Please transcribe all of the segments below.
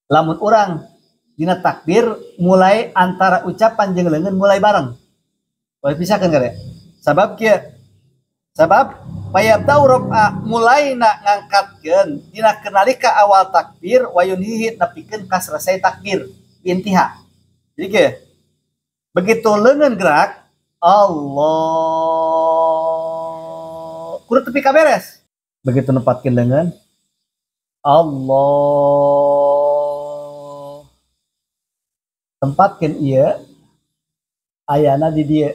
Lamun urang dina takbir mulai antara ucapan jeung leungeun mulai bareng. Boleh pisahkeun kare. Sabab kieu. Sabab payabda'u raf'a mulaina ngangkatkeun dina kenalika awal takbir wa yunhihi nepikeun ka selesai takbir intiha. Jadi kieu. Begitu leungeun gerak Allah kudu tepi ka beres. Begitu nempatkeun leungeun Allah tempatkeun ieu ayana di dieu.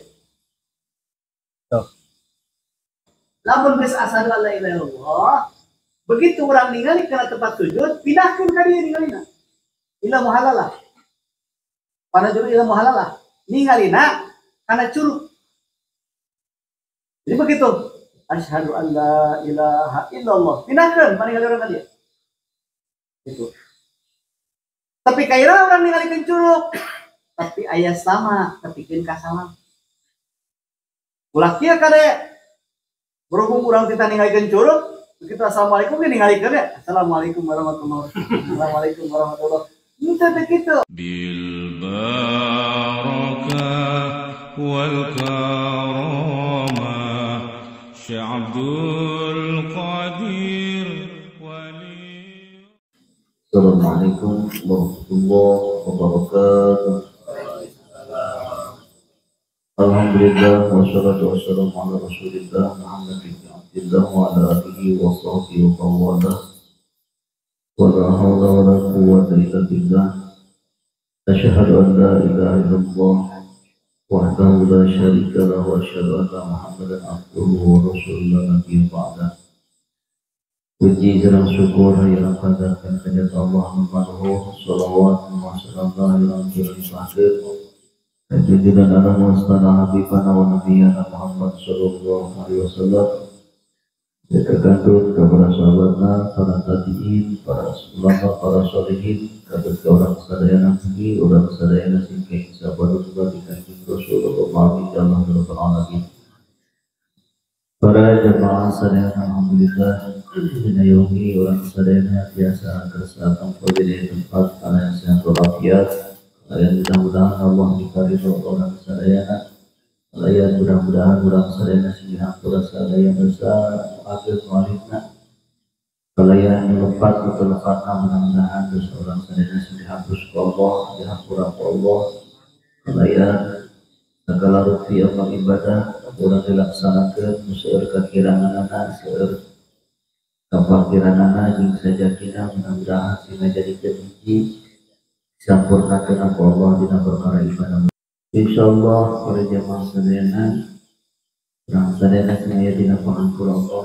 Tuh. Lamun geus asyhadu alla ilaha illallah, begitu urang ningali kana tempat sujud, pindahkeun ka dieu ningalina. Ila muhalalah. Pana juru ila muhalalah. Ningalina kana curug. Jadi begitu. Asyhadu alla ilaha illallah. Pindahkeun paningali urang ka dieu. Gitu. Tapi kaira orang ningalikeun curug, tapi aya sama tepikeun ka salam. Ulah kieu kade berhubung urang tita ningalikeun curug, begitu assalamualaikum ge ningalikeun ya. Assalamualaikum warahmatullahi wabarakatuh. Assalamualaikum warahmatullahi wabarakatuh. Henteu teh kitu. Bil barakah wal karamah Syekh Abdul Qadir. Assalamualaikum warahmatullahi wabarakatuh. Alhamdulillah wassalatu wassalamu ala Rasulillah Muhammad bin Abdillah wa ala alihi wa sahbihi wa tawala. Wa la hawla wa la quwwata illa billah. Asyhadu an la ilaha illallah wahdahu la syarika lahu wa asyhadu anna Muhammadan abduhu wa rasuluhu nabiyyu ba'da. Puji dan syukur yang panjatkan kepada Allah Subhanahu salawat wa salam ala junjungan ala mustana habibana wa nabiyana Muhammad sallallahu alaihi wasallam. Terkandung kepada sahabatna, para tabi'in, para ulama, para sholihin, kepada orang sadayana pergi, orang sadayana singkeng sahabat juga dikanjeng Rasulullah Allah Rabbil Alamin. Para jemaah sadayana alhamdulillah dina yogi orang sadayana biasa kersa tempat di tempat kalian sehat walafiat. Kalian mudah-mudahan Allah dikaridho orang sadayana. Kalian mudah-mudahan orang sadayana sing dihampura sadaya dosa akhir walidna. Kalian lepat atau lepatna mudah-mudahan dosa orang sadayana sing dihapus ku Allah, dihampura ku Allah. Kalian segala rupi amal ibadah urang dilaksanakeun seueur kakiranganana seueur kapakiranana jeung sajakina mudah-mudahan sing ngajadikeun hiji sampurnakeun ku Allah dina perkara ibadah. Insyaallah para jamaah sadayana urang sadayana sing aya dina pangampura Allah.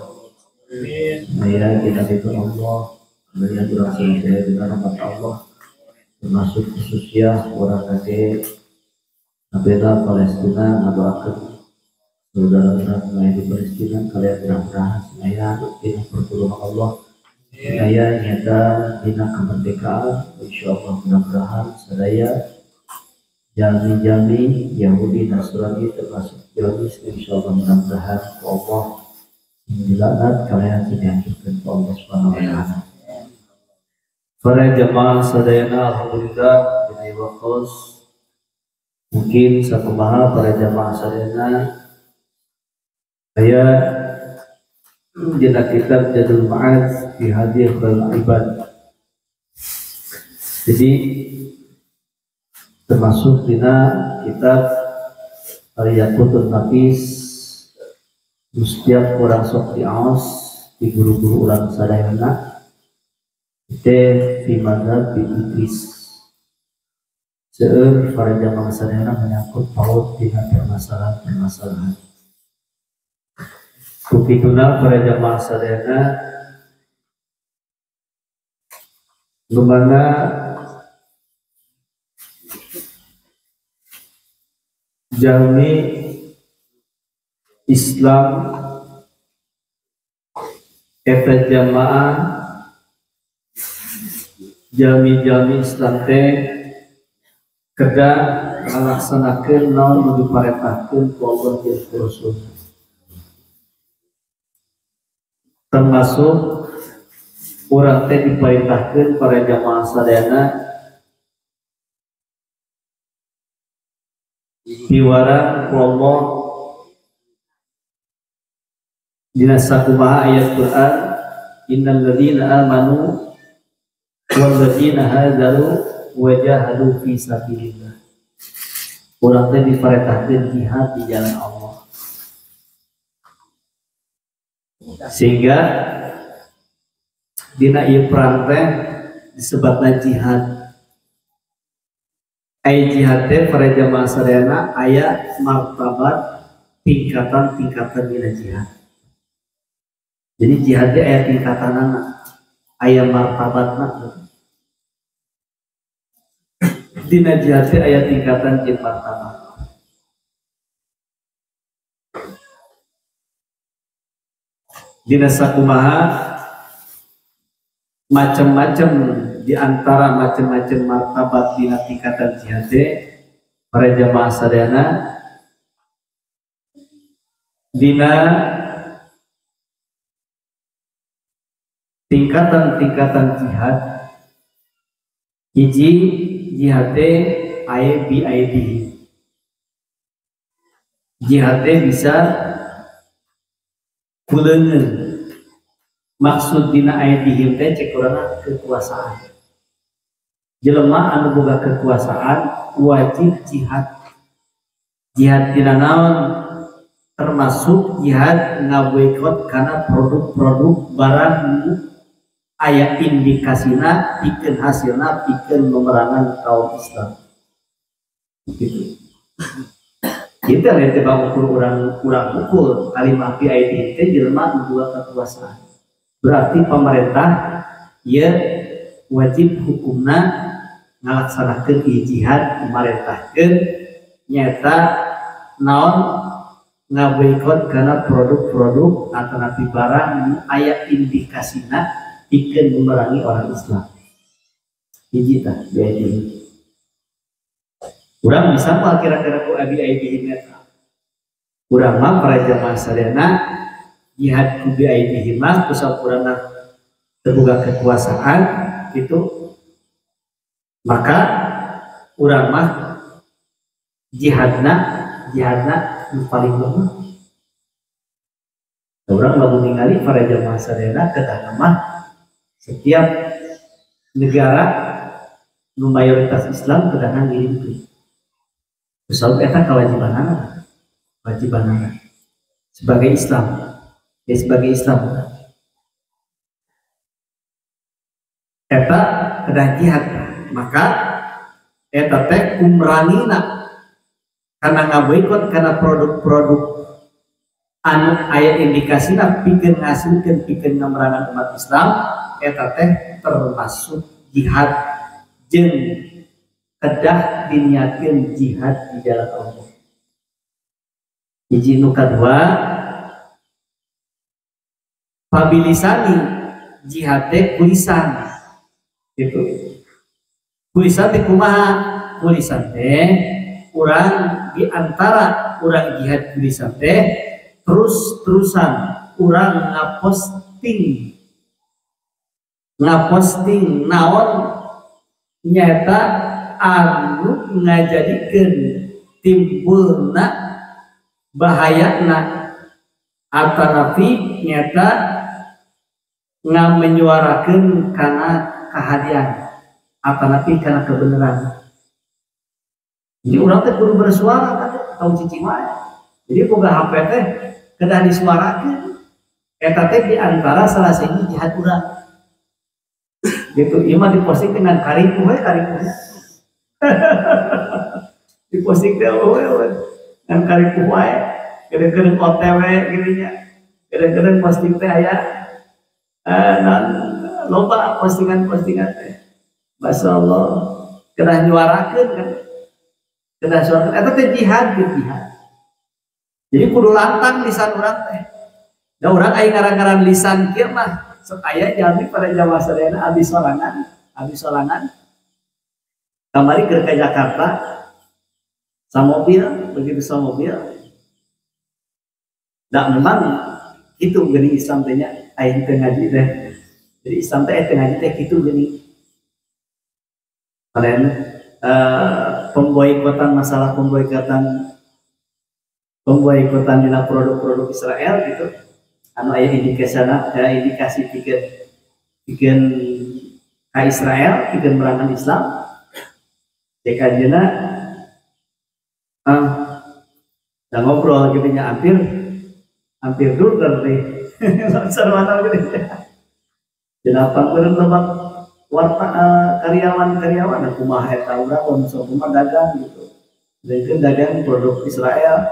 Amin. Aya dina ridho Allah, aya urang sadayana dina rahmat Allah. Termasuk khususnya urang kage ngabela Palestina ngadoakeun saudara urang aya di Palestina kalian mudah-mudahan sing aya dina pertolongan Allah. Sing aya nyata dina kemerdekaan insyaallah mudah-mudahan sadaya jami-jami Yahudi Nasrani termasuk Zionis insyaallah mudah-mudahan ku Allah dilaknat kalian sing dihancurkeun ku Allah Subhanahu wa taala. Para jamaah sadayana alhamdulillah dina waktos mungkin sakumaha para jamaah sadayana aya dina kitab Zadul Ma'ad fi Hadi Khairul Ibad. Jadi termasuk dina kitab Al-Yaqutun Nafis setiap orang sok diaos di guru-guru urang sadayana teh fi mazhab bi Idris. Seueur para jamaah sadayana menyangkut paut dina permasalahan-permasalahan. Kukituna para jamaah sadayana lumana jalmi Islam eta jamaah jalmi-jalmi Islam teh kedah ngalaksanakeun naon nu diparentahkeun ku Allah jeung ku Rasul, termasuk Urang teh diperintahkeun para jamaah sadayana piwarang ku Allah dina sakumaha ayat Quran innal ladzina amanu wal ladzina hajaru wa jahadu fi sabilillah. Urang teh diperintahkeun jihad di jalan Allah. Sehingga dina ieu perang teh disebutna jihad. Aya jihad teh para jamaah sadayana aya martabat tingkatan-tingkatan dina jihad. Jadi jihad teh aya tingkatanana, aya martabatna. Dina jihad teh aya tingkatan jeung martabat. Dina sakumaha macam-macam di antara macam-macam martabat dina tingkatan jihad para jamaah sadayana dina tingkatan-tingkatan jihad hiji jihad aya bi aidihi. Jihad bisa kuleungeun. Maksud dina aidihim teh cek urang kekuasaan. Jelema anu boga kekuasaan wajib jihad. Jihad dina naon? Termasuk jihad ngaboikot kana produk-produk barang aya indikasina pikeun hasilna pikeun memerangan kaum Islam. Gitu. Kita lihat bang ukur urang ukur kalimah bi aidihim teh jelema anu boga kekuasaan. Berarti pemerintah ya wajib hukumna ngalaksanakeun jihad memerintahkeun nyata naon ngaboikot kana produk-produk atau barang nu aya indikasina pikeun memerangi orang Islam. Hiji tah bi aidihim. Urang bisa mah kira-kira ku abi aidihim eta. Urang mah para jamaah sadayana jihad ku bi aidihim mah kusampurna terbuka kekuasaan gitu, maka urang mah jihadna nu paling lemah. Urang lamun ningali para jamaah sadayana kedah mah setiap negara nu mayoritas Islam kedah ngirimkeun. Kusabab eta kewajibanana, kewajibanana sebagai Islam. Ya sebagai Islam eta kedah jihad, maka eta teh kumrangina karena ngaboikot karena produk-produk anu aya indikasina pikeun ngasilkeun pikeun ngamerangan umat Islam, eta teh termasuk jihad jeung kedah diniatkeun jihad di jalan Allah. Hiji nu kadua pabilisani jihad teh kulisan gitu. Kulisan teh kumaha? Kulisan teh urang di antara urang jihad kulisan teh terus-terusan urang ngaposting naon nyata anu ngajadikeun timbulna bahayana atanapi nyata ngamenyuarakeun kana kahadian atanapi kana kebenaran. Jadi urang teh kudu bersuara kan tong cicing wae. Jadi boga HP teh kedah disuarakeun. Eta teh di antara salah sahiji jihad urang. Gitu, ieu mah diposting dengan kariku we kariku. Diposting teh we dengan kariku wae. Kadang-kadang OTW gitu nya. Kadang-kadang posting teh aya loba postingan-postingan teh. Masya Allah, kedah nyuarakeun kan. Kedah suarakeun eta teh jihad gitu jihad. Jadi kudu lantang lisan urang teh. Da urang aya ngaran-ngaran lisan kieu mah sok aya jalmi pada Jawa sadayana abdi sorangan. Kamari keur ka Jakarta samobil, begitu samobil. Da memang itu geuning Islam teh nya aing teu ngaji teh. Jadi Islam teh teh ngaji teh kitu geuning. Kalian pemboikotan masalah pemboikotan dina produk-produk Israel gitu. Anu aya indikasina indikasi pikeun ka Israel pikeun merangan Islam. Cek anjeunna da ngobrol gitu nya hampir durker teh. Sarwana gitu. Kenapa meureun lebak warta karyawan-karyawan kumaha eta urang mun sok kumaha dagang gitu. Sedangkan dagang produk Israel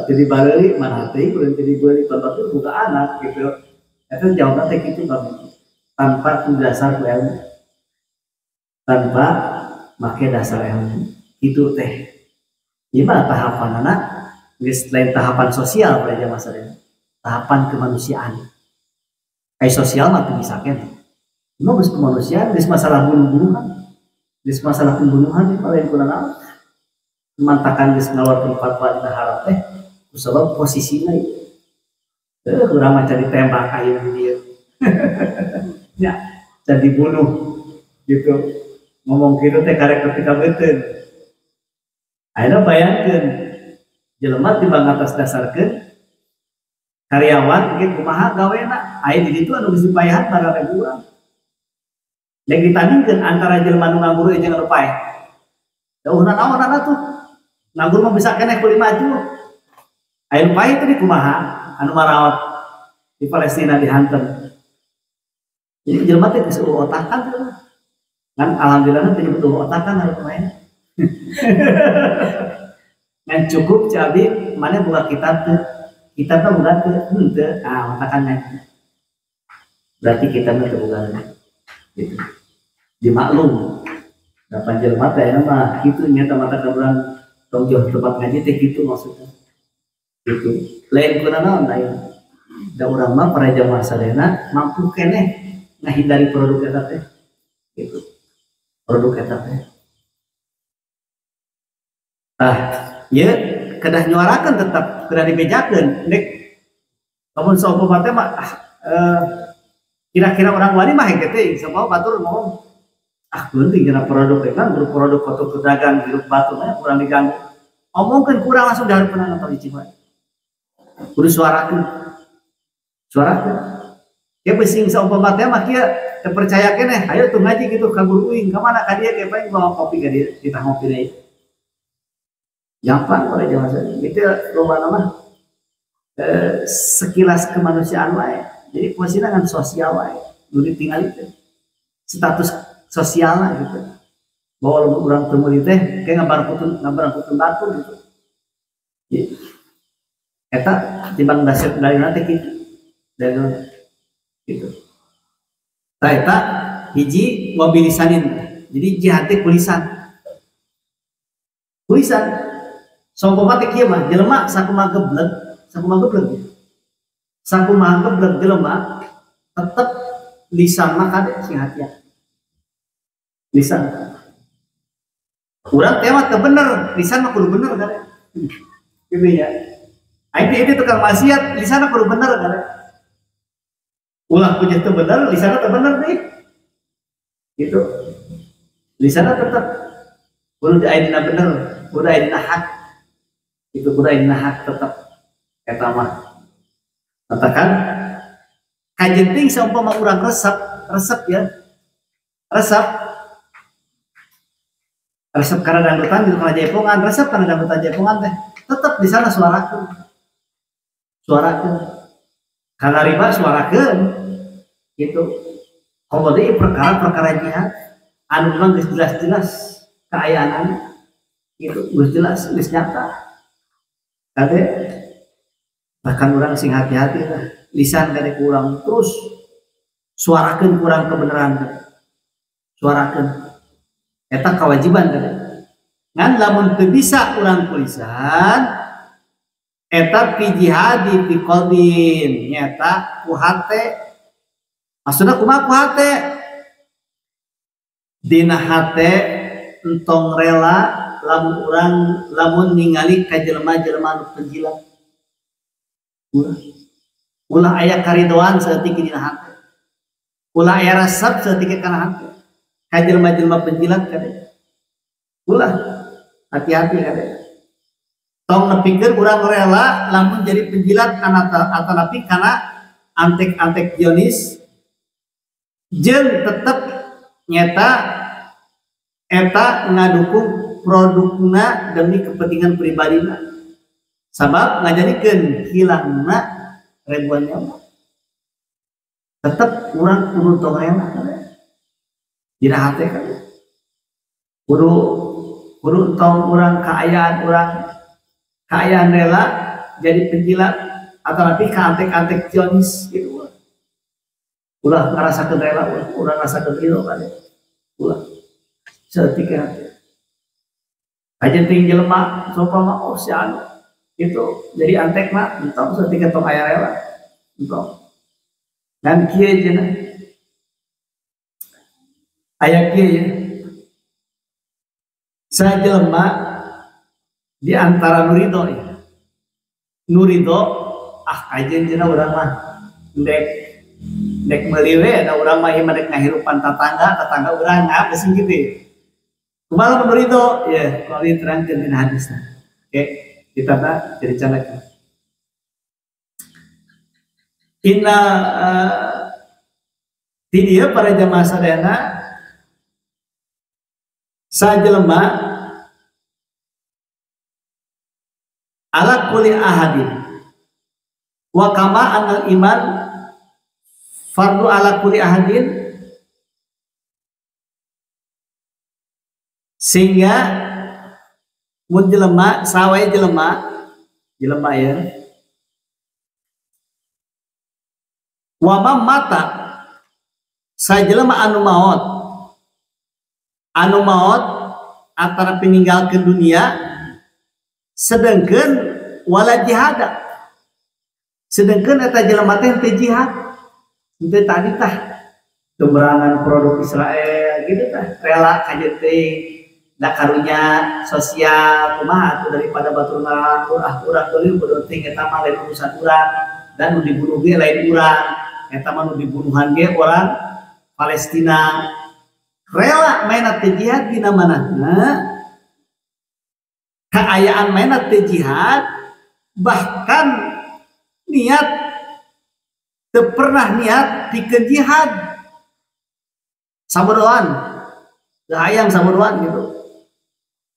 teu dibareuli mana teh urang teu dibeuli tempat itu buka anak gitu. Eta jawabna teh kitu tanpa dasar ilmu. Tanpa make dasar ilmu. Kitu teh. Ieu mah tahapanana geus lain tahapan sosial pada zaman sadaya. Tahapan kemanusiaan. Ai sosial mah teu bisa keneh. Cuma geus kemanusiaan, geus masalah bunuh-bunuhan. Geus masalah pembunuhan ieu lain kuna naon. Mantakan geus ngaluarkeun fatwa dina haram teh kusabab posisina ieu. Urang mah can ditembak ayeuna di dieu. Nya, can dibunuh gitu. Ngomong kitu teh karek ketika beuteung. Ayeuna bayangkeun jelema timbang atas dasarkeun karyawan ge kumaha gawena aya di ditu anu geus dipayahan barang urang. Yang ditandingkeun antara jelema nu nganggur jeung anu paeh. Jauhna naonana tuh? Nganggur mah bisa keneh ku maju. Aya nu paeh teh kumaha anu marawat di Palestina dihantam. Jadi jelema teh geus eueuh otakan teh. Kan alhamdulillah teh nyebut eueuh otakan harus main. Ngan cukup cabi mana buka kitab teh. Kitab mah bukan teh henteu, ah otakan ngaji. Berarti kitab mah teu boga gitu. Dimaklum. Da panjelema teh aya mah kitu nya mata ka urang tong jauh tempat ngaji teh kitu maksudna. Gitu. Lain kuna naon lain. Da urang mah para jamaah sadayana mampu keneh ngahindari produk eta teh. Gitu. Produk eta teh. Tah, ieu kedah nyuarakeun tetap kedah dibejakeun. Nek lamun saumpama teh mah kira-kira orang wani mah hege teh sabab batur ngomong ah geuning dina produk teh kan produk kotor pedagang hirup batu mah kurang diganggu. Omongkeun kurang langsung dihareupeun atau dicing wae. Kudu suarakeun. Suarakeun. Ke besing saumpama teh mah kieu teu percaya keneh ayo tuh ngaji gitu ka guru uing ka mana ka dieu ke paling bawa kopi ka dieu kita ngopi deui. Gampang oleh zaman saya. Itu loba mah sekilas kemanusiaan wae. Jadi posisinya kan sosial wae. Nu ditinggali teh status sosialna gitu. Bahwa lamun urang teu meuli teh kayak ngabarangkutun batur gitu. Jadi, eta timbang dasar dalilna teh kitu. Dalil gitu. Tah eta hiji wabilisanin. Jadi jihad teh kulisan. Kulisan. Saumpama teh kieu mah jelema sakumaha geblek, sakumaha geblek ya. Sakumaha geblek jelema tetep lisan mah kade sing hatian. Lisan. Urang teh mah teu bener, lisan mah kudu bener kade. Gitu ya. Aing teh tukang maksiat, lisan mah kudu bener kade. Ulah punya teu bener, lisanna teu bener nih. Gitu. Lisanna tetep kudu aya dina bener, kudu aya dina hak. Itu kudu aya dina hak tetep eta mah. Katakan kajenting saumpama urang resep, resep ya. Resep. Resep karena dangdutan gitu kana jaipongan, resep karena dangdutan jaipongan teh tetep di sana suarakeun. Suarakeun. Karena riba suarakeun gitu. Komo deui perkara-perkara jihad anu memang geus jelas-jelas kaayaanana gitu, geus jelas, geus nyata. Kade bahkan orang sing hati-hati lah, lisan kade kurang terus suarakeun kurang kebenaran. Suarakeun eta kewajiban kade. Ngan lamun teu bisa urang kulisan eta pi jihadi pi qalbin nyata ku hate. Maksudna kumaha ku hate? Dina hate entong rela lamun urang lamun ningali ka jelema-jelema anu penjilat. Ulah aya karidoan saeutik dina hate. Ulah aya resep saeutik kana hate. Ka jelema-jelema penjilat kade. Ulah hati-hati kade. Tong nepikeun urang rela lamun jadi penjilat kana atanapi kana antek-antek Zionis jeung tetep nyeta eta ngadukung produkna demi kepentingan pribadina. Sabab ngajadikeun hilangna ribuan nyawa. Tetep urang kudu tong rela kade. Dina hate kade. Kudu kudu tong urang kaayaan urang kaayaan rela jadi penjilat atau tapi ka antek-antek Zionis gitu. Ulah ngarasakeun rela, ulah ngarasakeun ridho kade. Ulah saeutik hate. Aja ting jelema sopa mah oh si anu gitu jadi antek mah entong saeutik tong aya rela. Entong. Dan kieu cenah. Aya kieu ya. Sajelema di antara nurido ya. Nurido ah kajen cenah urang mah ndek ndek meuli we da urang mah ieu mah dek ngahirupan tatangga, tatangga urang ngap geus kitu ya. Kumaha lamun nurido ya kalau diterangkeun dina hadisna. Oke, kita tah jadi caleg. Inna di dieu para jamaah sadayana sajelema ala kulli ahadin wa kama anal iman fardu ala kulli ahadin sehingga mun jelema sawae jelema jelema ya wa man mata sajelema anu maot antara peninggalkeun dunia sedangkan wala jihada sedangkan eta jelema teh teu jihad teu tadi tah keberangan produk Israel gitu tah rela kajeun teh da karunya sosial kumaha atuh daripada batur ngalangkur ah urang teuing bodoh teuing eta mah lain urusan urang dan nu dibunuh ge lain urang eta mah nu dibunuhan ge orang Palestina rela maena teu jihad dina manahna kaayaan maena teu jihad bahkan niat teu pernah niat pikeun jihad sabodoan teu hayang sabodoan gitu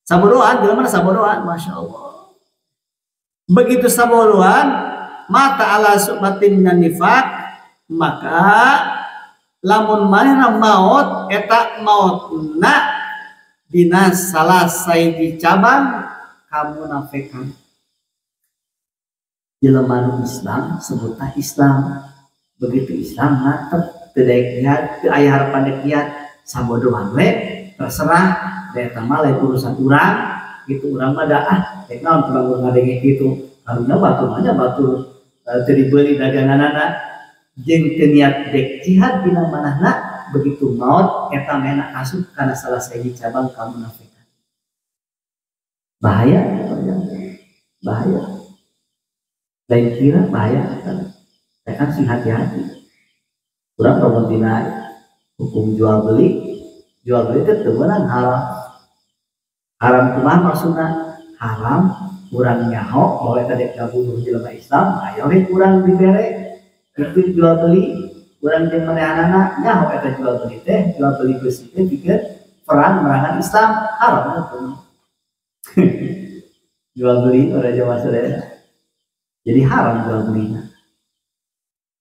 sabodoan jelema sabodoan Masya Allah begitu sabodoan mata ala subatin minan nifaq maka lamun manehna maot eta maotna dina salah sahiji cabang kamunafikan. Jelema nu Islam sebutna Islam begitu Islam mantep teu daek jihad teu aya harapan dek jihad sabodohan we terserah da eta mah lain urusan urang gitu urang mah da ah dek naon tukang ngadenge kitu karunya batur mah nya batur teu dibeli daganganana jeung teu niat dek jihad dina manahna begitu maot eta mena asup kana salah sahiji cabang kamunafikan. Bahaya bahaya lain kira bahaya kan kan sing hati-hati urang lamun dina hukum jual beli teh teu meunang haram haram kumaha maksudna haram urang nyaho bahwa eta dek ngabunuh jelema Islam ayo we urang dibere itu jual beli urang jeung manehanana nyaho eta jual beli teh jual beli besi teh pikeun perang merangan Islam haram hukum jual beli ora jamaah sadaya jadi haram jual belinya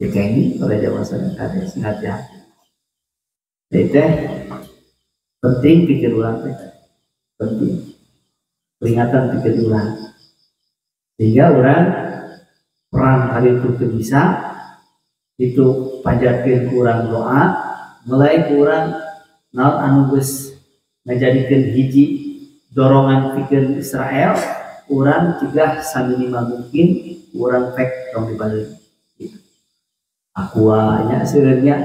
ya kayak ini ora jamaah sadaya kade sing hati-hati jadi teh penting pikir urang teh penting peringatan pikir urang sehingga urang perang kali itu bisa itu panjatkeun kurang doa mulai kurang naon anu geus ngajadikeun hiji dorongan pikeun Israel urang cegah saminimal mungkin urang pek tong dibalik gitu. Aqua nya seureunnya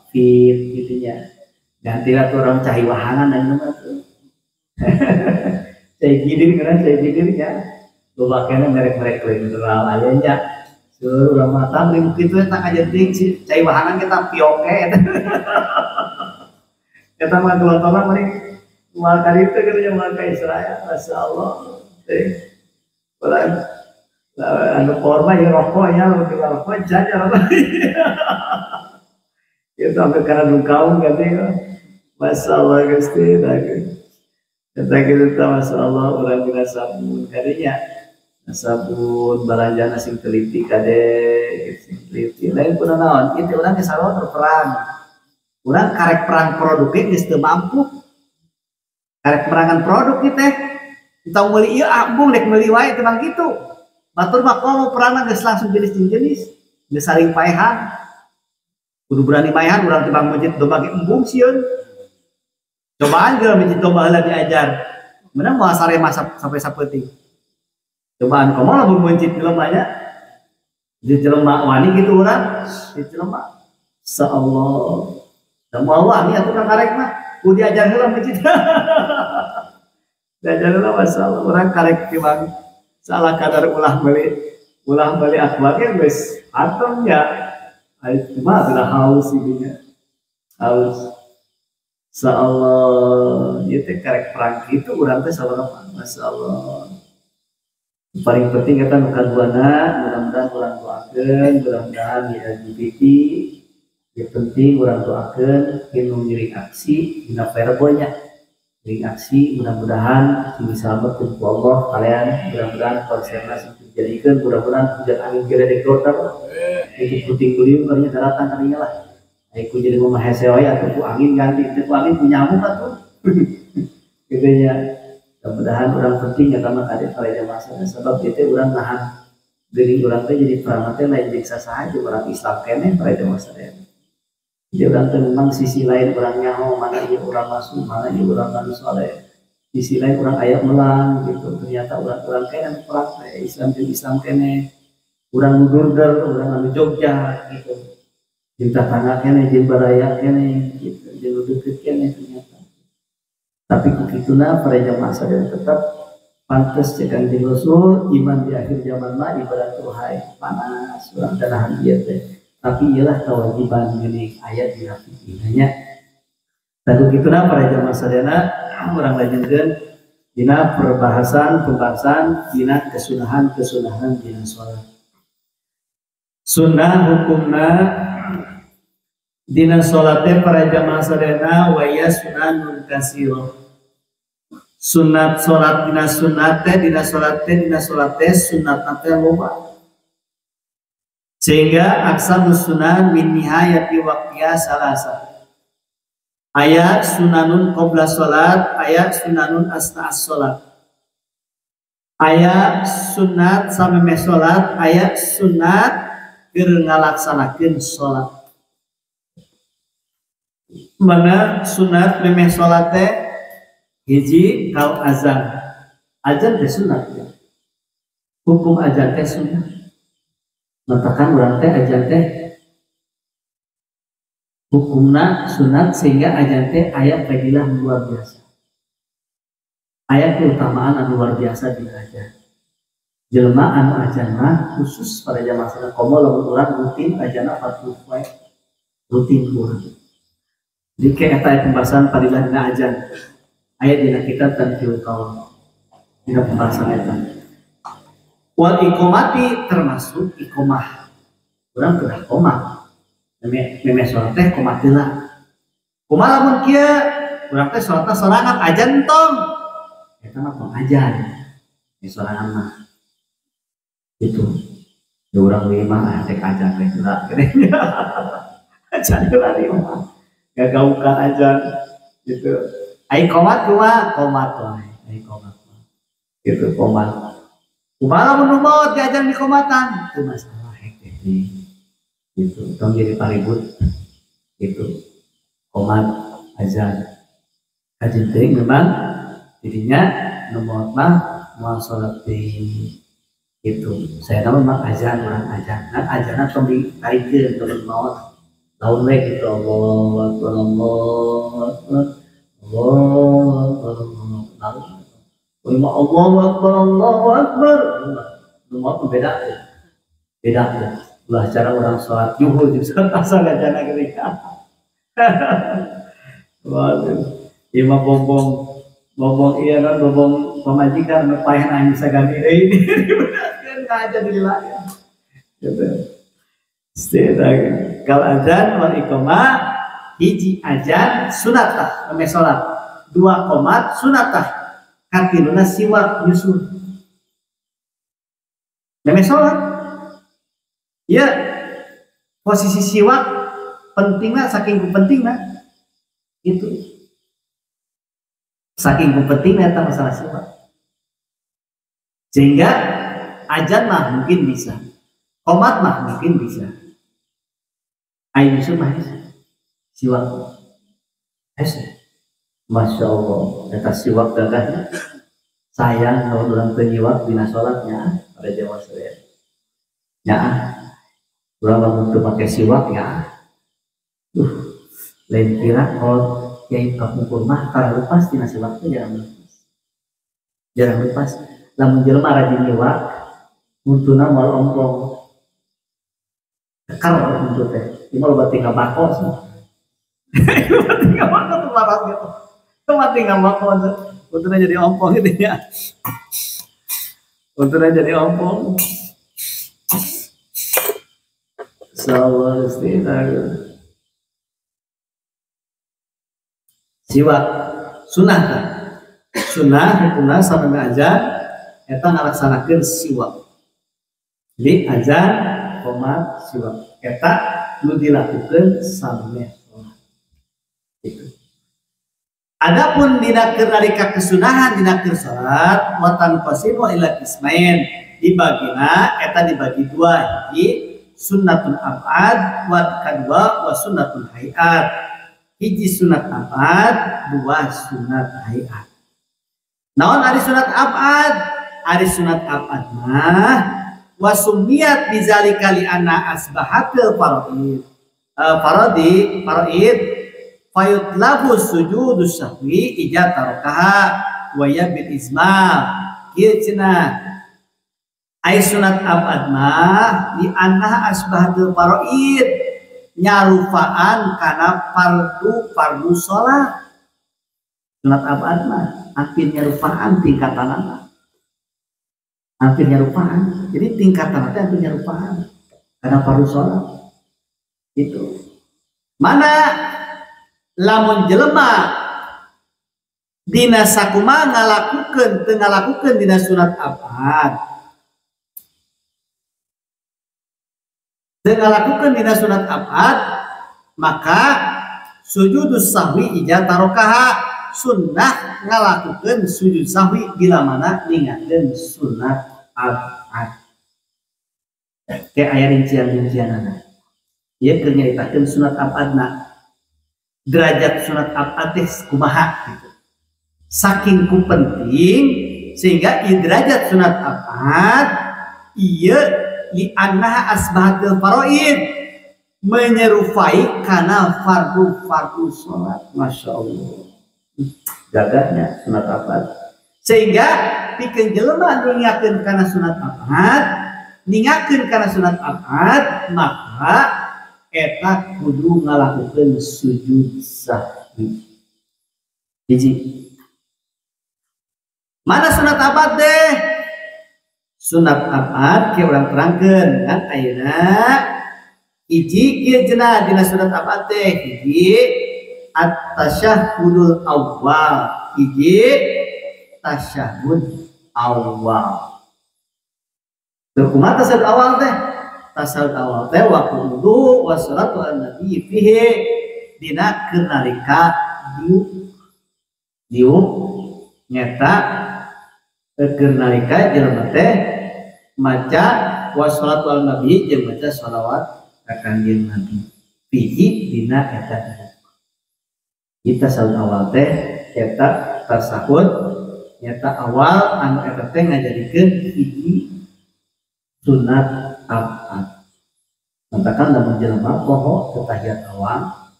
fit gitu nya ganti lah orang cai wahangan dan mah tuh cai gidir kan cai gidirnya loba keneh merek-merek mineral aya nya Seueur urang mah tah meuni kitu eta kajenting si cai wahangan kita pioke eta. Eta mah gelontoran meuni moal ka ditu kitu nya moal ka Israel masyaallah. Teh. Urang anu korma ya rokok ya lamun rokok janya rokok. Itu sampai karena dungkaung katanya. Masyaallah Gusti eta kitu tah masyaallah urang dina sabun kadinya. Sabun balanjana sing teliti kade sing teliti lain pun naon ieu teh urang geus sarua perang. Urang karek perang produk geus teu mampu. Karek perangan produk ieu teh entong meuli ieu ambung rek meuli wae teh bang kitu. Batur mah komo perangna geus langsung jenis jeung jenis, geus saling paehan. Kudu berani paehan urang teh bang masjid domba ge embung sieun. Cobaan geura masjid domba heula diajar. Menang moal sare mah sampai sapeuting. Cobaan komo lamun mencit jelema nya. Di jelema wani kitu urang, di jelema. Insyaallah. Da moal wani atuh ka karek mah, kudu diajar heula mencit. Diajar heula masalah urang karek tibang salah kadar ulah meuli akhlaknya geus hatem nya. Ai kumaha sudah haus ibunya. Haus. Insyaallah ieu teh karek perang kitu urang teh sabarapa masyaallah. Paling penting eta nu kaduana mudah-mudahan urang doakeun, mudah-mudahan di LGBT yang penting urang doakeun nu ngiring aksi dina verbonya. Ngiring aksi mudah-mudahan sing diselametkeun ku Allah kalian mudah-mudahan konserna sing dijadikeun mudah-mudahan hujan angin geledek dorter itu puting beliung kalinya daratan kalinya lah. Ai ku jadi mah hese wae atuh ku angin ganti teu ku angin ku nyamuk atuh. Kitu nya. Mudah-mudahan orang penting ya mah kade para jamaah sebab itu urang nahan geuning urang teh jadi perang teh lain jeung sasaha jeung urang Islam keneh para jamaah sadaya. Jadi urang teh memang sisi lain urang nyaho mana ieu urang masuk mana ieu urang anu saleh. Sisi lain urang aya melang gitu. Ternyata urang-urang keneh perang teh Islam jeung Islam keneh. Urang nu durder, urang anu Jogja gitu. Jeung tatangga keneh jeung baraya keneh gitu, jeung nu deukeut keneh ternyata. Tapi kukituna para jamaah sadaya tetap pantes cek Kanjeng Rasul iman di akhir zaman mah ibarat tuhai panas urang tanahan ieu teh. Tapi iyalah kewajiban geuning aya dina fikihna nya. Tapi kukituna para jamaah sadayana urang lanjutkeun dina perbahasan pembahasan dina kesunahan-kesunahan dina salat. Sunnah hukumna dina salat teh para jamaah sadayana wa ya sunanun katsirah. Sunat salat dina sunat teh dina salat teh dina salat teh sunatna teh loba. Sehingga aksamus sunan min nihayati waqtiha salasa. Aya sunanun qabla salat, aya sunanun asna as-salat. Aya sunat samemeh salat, aya sunat keur ngalaksanakeun salat. Mana sunat memeh salat teh hiji kal azan. Azan teh sunat ya. Hukum azan teh sunat. Matakan urang teh azan teh hukumna sunat sehingga azan teh aya fadilah luar biasa. Aya keutamaan anu luar biasa di azan. Jelema anu azan mah khusus pada jamaah sadaya komo lamun urang rutin azanna 40 poe. Rutin urang. Jadi kayak eta pembahasan fadilah dina azan. Aya dina kitab Tanqihul Qaul. Dina pembahasan eta. Wal iqomati termasuk iqomah. Urang kedah qomat. Memeh salat teh qomat heula. Kumaha lamun kieu? Urang teh salatna sorangan ajan tong. Eta mah tong ajan. Di sorangan mah. Itu. Ya urang we mah rek ajan teh heula. Ajan heula di mah. Gagaukan ajan gitu. Ai qomat kumaha? Qomat wae. Ai qomat. Gitu qomat. Kumaha lamun nu maot diajar di komatan? Itu masalah hek teh. Gitu, tong jadi paribut. Gitu. Qomat azan. Kajen teuing memang dirinya nu maot mah moal salat deui. Gitu. Saya memang azan urang azan. Nah azanna tong ditarikeun tong maot. Laun we gitu Allahu akbar Allahu akbar Allahu akbar Allahu akbar Allahu akbar. Nu maot beda. Beda ya. Ulah cara orang sholat zuhur jeung sholat asar gajana geuning. Waduh, ieu mah bombong bombong ieu non bombong pamajikan nu paeh aing bisa ganti deui. Dibedakeun aja dilila. Gitu. Kal azan wal iqamah hiji azan sunatah meme salat, dua qomat sunatah, katiluna siwak nyusul. Meme salat. Ya, posisi siwak pentingna saking pentingna itu. Saking pentingna eta masalah siwak. Sehingga azan mah mungkin bisa, qomat mah mungkin bisa. Ayo nyusul mah siwak. Hese. Masya Allah, eta siwak gagahnya. Sayang kalau urang teu nyiwak dina salatnya pada jamaah sadaya. Ya, urang lamun teu make siwak ya. Lain kira kalau kiai kapungkur mah tara lepas dina siwak teh jarang lepas. Jarang lepas. Lamun jelema rajin nyiwak, untuna moal ompong. Kekar untu teh. Ieu mah loba tinggal bako sih. Loba tinggal bako tuh parah gitu. Loba tinggal bako tuh. Untuna jadi ompong gitu ya. Untuna jadi ompong. Insyaallah siwak sunah tah. Sunah hukumna sameme azan eta ngalaksanakeun siwak. Jadi azan qomat siwak eta nu dilakukeun sameme salat. Itu. Adapun dina keur nalika kesunahan dina keur salat wa tanqasimu ila qismain dibagina eta dibagi dua hiji sunnatun abad wa kadua wa sunnatun hayat. Hiji sunat abad, dua sunat hayat. Naon ari sunat abad? Ari sunat abad mah wa summiyat bizalika li anna asbahatil faraid. Faraid fayutlabu sujudus sahwi ija tarokaha wa ya bil izmal. Kieu cenah ai sunat abad mah li anna asbahatil faraid nyarupaan kana fardu sholat. Sunat abad mah hampir nyarupaan tingkatanana, hampir nyarupaan. Jadi tingkatan teh hampir nyarupaan kana fardu sholat. Itu mana lamun jelema dina sakumaha ngalakukeun teu ngalakukeun dina sunat abad, teu ngalakukeun dina sunat abad, maka sujudus sahwi ija tarokaha sunnah ngalakukeun sujud sahwi bila mana ningakeun sunat abad. Kayak aya rincian-rincianana. Ieu keur nyaritakeun sunat abadna. Derajat sunat abad teh kumaha gitu. Saking ku penting sehingga ieu derajat sunat abad ieu li annaha asbahatil faraid menyerupai kana fardu-fardu salat. Masya Allah, gagahnya sunat abad. Sehingga pikeun jelema anu ningakeun kana sunat abad, ningakeun kana sunat abad, maka eta kudu ngalakukeun sujud sahwi. Hiji. Mana sunat abad deh? Sunat abad kieu urang terangkeun kan ayeuna hiji kieu cenah dina sunat abad teh hiji at-tasyahhudul awal, hiji tasyahud awal. Teu kumaha tasyahud awal teh? Tasyahud awal teh wa qulu wa salatu ala nabi fihi dina keur nalika diuk nyata keur nalika jelema teh maca wa salatu ala nabi jeung maca shalawat ka kanjeng Nabi fihi dina eta. Kita tasyahud awal teh eta tasahud nyata awal anu eta teh ngajadikeun hiji sunat abad. Matakan lamun jelema poho tahiyat awal,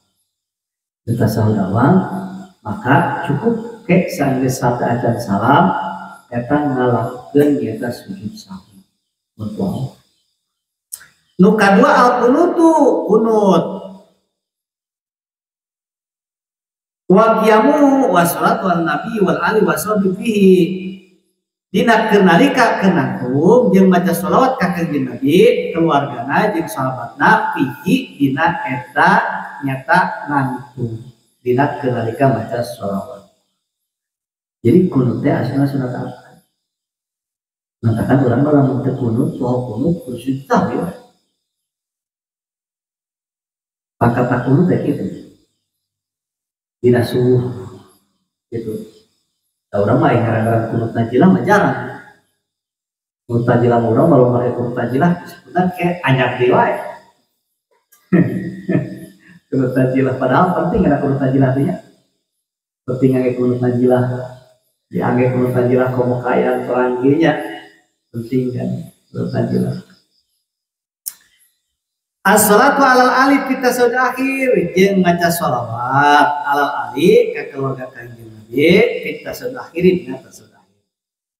tasahud awal, maka cukup ke saenggeus sabda acan salam eta ngalakukeun eta sujud sahwi. Mun poho. Nu kadua al kunutu kunut wa qiyamu wa salatu al nabi wal ali wa sahbi fihi dina keur nalika keur nangtung jeung maca sholawat ka Kanjeng Nabi keluargana jeung sahabatna fihi dina eta nyata nangtung dina keur nalika maca sholawat. Jadi kunut teh asalna sunat apa? Matakan urang mah lamun teu kunut, poho kunut kudu sujud ya. Pangkat kunut teh kitu. Dina subuh gitu. Da urang mah ngaran-ngaran kunut najilah mah jarang. Kunut najilah mah urang malah make kunut najilah disebutna kayak anyar deui wae. Kunut najilah padahal penting ada kunut najilah teh nya. Penting ngangge kunut najilah. Diangge kunut najilah komo kaya terang ieu nya. Penting kan kunut najilah. As-salatu alal ali fi tasyahud akhir jeung maca sholawat alal ali ka keluarga Kanjeng Nabi fi tasyahud akhir dina tasyahud akhir.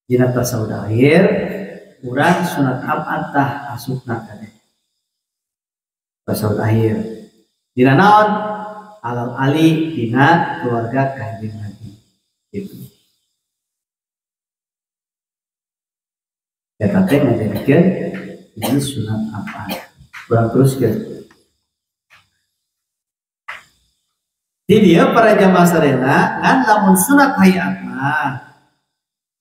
Dina tasyahud akhir urang sunat abad tah asupna kade. Tasyahud akhir. Dina naon? Alal ali dina keluarga Kanjeng Nabi. Gitu. Eta teh ngajadikeun ini sunat abad. Kurang terus ke. Di dia para jamaah sarena ngan lamun sunat hayat mah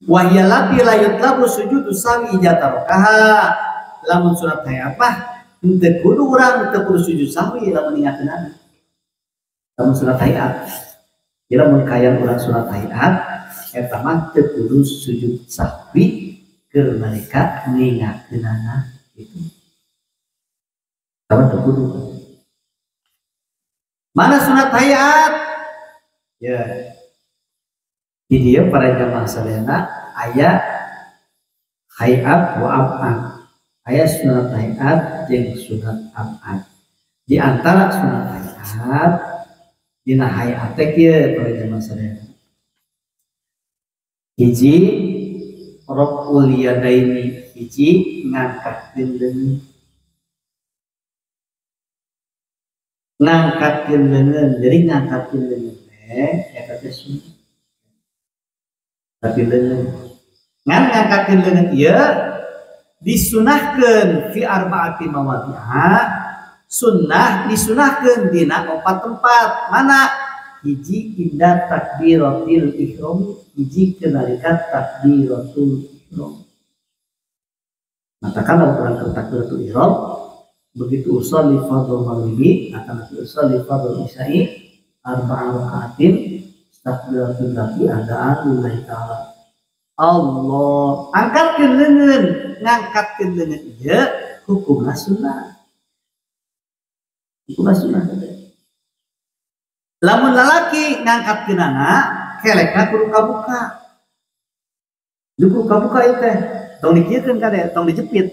wahya lati la yutlabu sujudu sahwi ijatarakaha lamun sunat hayat mah henteu kudu urang teu kudu sujud sahwi lamun ingateunana. Lamun sunat hayat jadi lamun kayang urang sunat hayat eta mah teu kudu sujud sahwi keur nalika ningateunana gitu. Kamu kudu. Mana sunat hayat? Ya. Di dia para jamaah sadayana aya hayat wa ab'ad. Aya sunat hayat jeung sunat ab'ad. Di antara sunat hayat dina hayat teh kieu para jamaah sadayana. Hiji raf'ul yadaini, hiji ngangkatkeun leungeun. Ngangkatkeun leungeun, jadi ngangkatkeun leungeun teh eta teh sunnah. Tapi leungeun. Ngan ngangkatkeun leungeun ieu disunahkeun fi arba'ati mawadhi'a, sunnah disunahkeun dina opat tempat. Mana? Hiji inda takbiratil ihram, hiji nalika takbiratul ihram. Matakan lamun urang keur takbiratul ihram begitu usolli fardhu maghribi atau usolli fardhu isya'i arba'a rakaatin takbiratul lati adaan lillahi ta'ala. Allah angkatkeun leungeun, ngangkatkeun leungeun ieu hukumna sunnah. Hukumna sunnah. Lamun lalaki ngangkatkeunana kelekna kudu kabuka. Kudu kabuka ieu teh, tong dikieukeun kade, tong dijepit.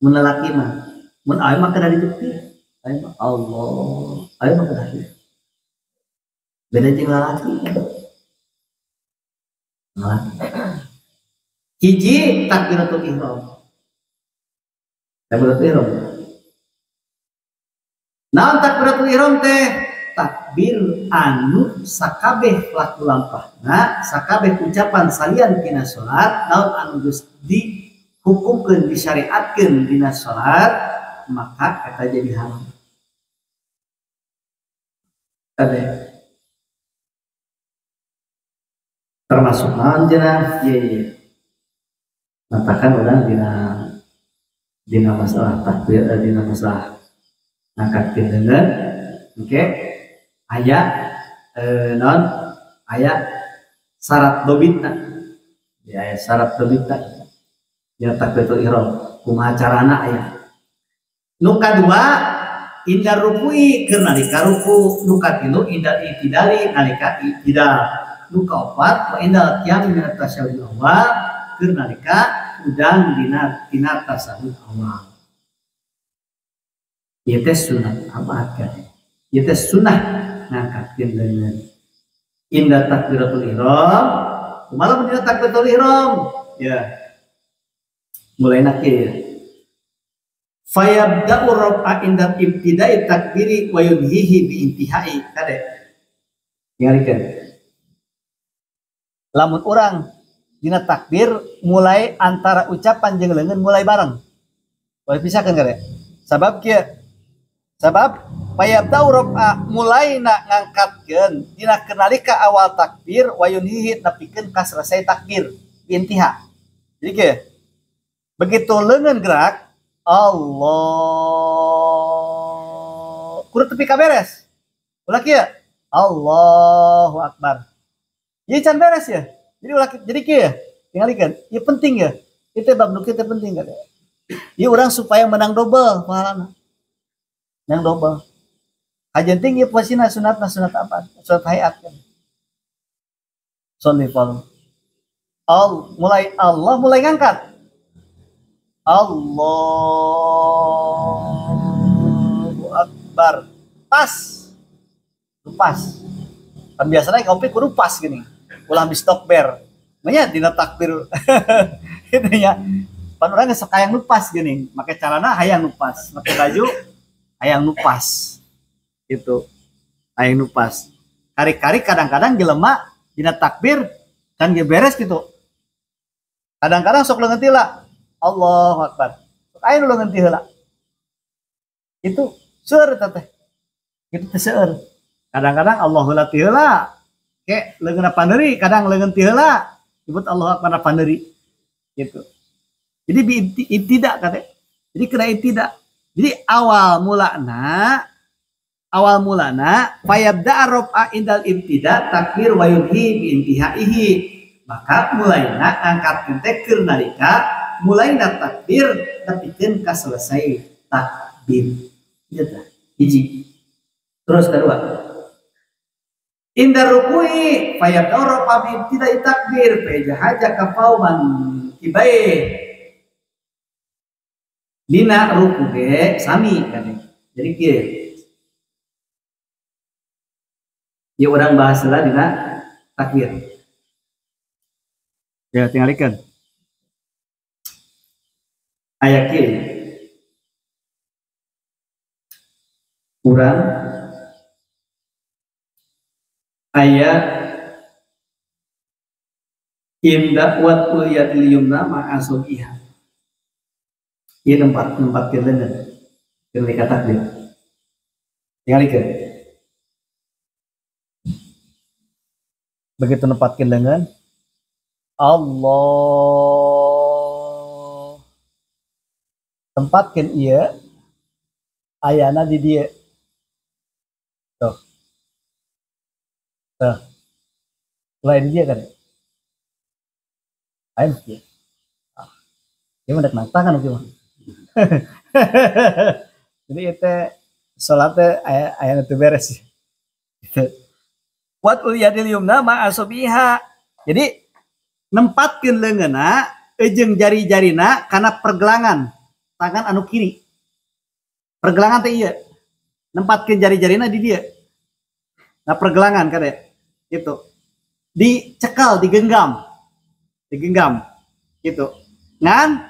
Mun lalaki mah mun ayeuna mah kada dijepit, ayeuna mah Allah, ayeuna mah kada. Beda jeung lalaki. Lalaki. Hiji takbiratul ihram. Takbiratul ihram. Naon takbiratul ihram teh? Takbir anu sakabeh laku lampahna, sakabeh ucapan salian tina salat, naon anu geus dihukumkeun, disyariatkeun dina salat, maka eta jadi haram. Kabeh. Termasuk naon cenah? Ieu ieu. Matakan urang dina masalah takbir, dina masalah ngangkatkeun leungeun, oke. Aya naon? Aya syarat dobitna. Ya, aya syarat dobitna. Ya takbiratul ihram. Kumaha carana aya? Nu kadua inda rukui keur nalika ruku, nu katilu inda itidali nalika itidal, nu kaopat wa inda qiyam min tasyahud awal keur nalika udang dina tina tasyahud awal. Ieu teh sunat abad kan. Ieu teh sunnah ngangkatkeun leungeun. Inda takbiratul ihram, kumaha lamun dina takbiratul ihram? Ya. Mulai nak ieu. Fayabda'u raf'a inda ibtida'i takbiri wa yunhihi bi intihai. Kade. Tingalikeun. Lamun urang dina takbir mulai antara ucapan jeung leungeun mulai bareng. Boleh pisahkeun kade. Sabab kieu. Sabab fayabda'u raf'a mulai na ngangkatkeun dina kenalika awal takbir wa yunhihi nepikeun ka selesai takbir bi intiha. Jadi kieu. Begitu leungeun gerak Allah kudu tepi ka beres. Ulah kieu. Allahu Akbar. Ieu can beres ya. Jadi ulah jadi kieu. Tingalikeun. Ieu penting ya. Itu bab nu kieu teh penting kan. Ieu urang supaya menang double pahalana. Menang double. Kajenting ieu posisina sunatna sunat apa? Sunat hayat kan. Sholli fal. Al mulai Allah mulai ngangkat. Allahu Akbar. Pas. Pas. Kan biasanya kopi kudu pas gini. Ulah di stok ber. Manya dina takbir. Itu nya. Pan urang geus hayang nu pas gini. Make calana hayang nu pas, make baju hayang nu pas. Gitu. Hayang nu pas. Kari-kari kadang-kadang jelema dina takbir kan ge beres gitu. Kadang-kadang sok leungeun tila. Allahu Akbar. Sok aya nu leungeun ti heula. Itu seueur eta teh. Itu teh seueur. Kadang-kadang Allah heula ti heula. Ke leungeunna pandeuri, kadang leungeun ti heula disebut Allahu Akbar pandeuri. Gitu. Jadi bi tidak kate. Jadi kena tidak. Jadi awal mulana fayabda raf'a indal ibtida takbir wa yunhi bi intihaihi. Maka mulaina angkat teh keur nalika mulai takbir nepikeun ka selesai takbir. Ieu tah hiji. Terus kedua. Inda rukui fayabda rafa bi ibtida'i takbir fa haja ka fauman kibai. Dina ruku ge sami kan. Jadi kieu. Ieu urang bahas heula dina takbir. Ya tingalikeun. Aya kieu. Urang aya inda wat ulyatil yumna ma'asubiha. Ieu nempat leungeun. Keur takbir. Tingalikeun. Begitu nempatkeun leungeun Allah tempatkeun ieu ayana di dieu. Tuh. Tuh. Lain dia kan. Ayo kieu. Ah. Ieu mah dek nang tangan kieu mah. Jadi itu salat teh ayana teu beres. Gitu. Wat uliyadil yumna ma'asubiha. Jadi nempatkeun leungeunna jeung jari-jarina kana pergelangan tangan anu kiri. Pergelangan teh ieu. Nempatkeun jari-jarina di dieu. Nah pergelangan kan ya. Gitu. Dicekal, digenggam. Digenggam. Gitu. Ngan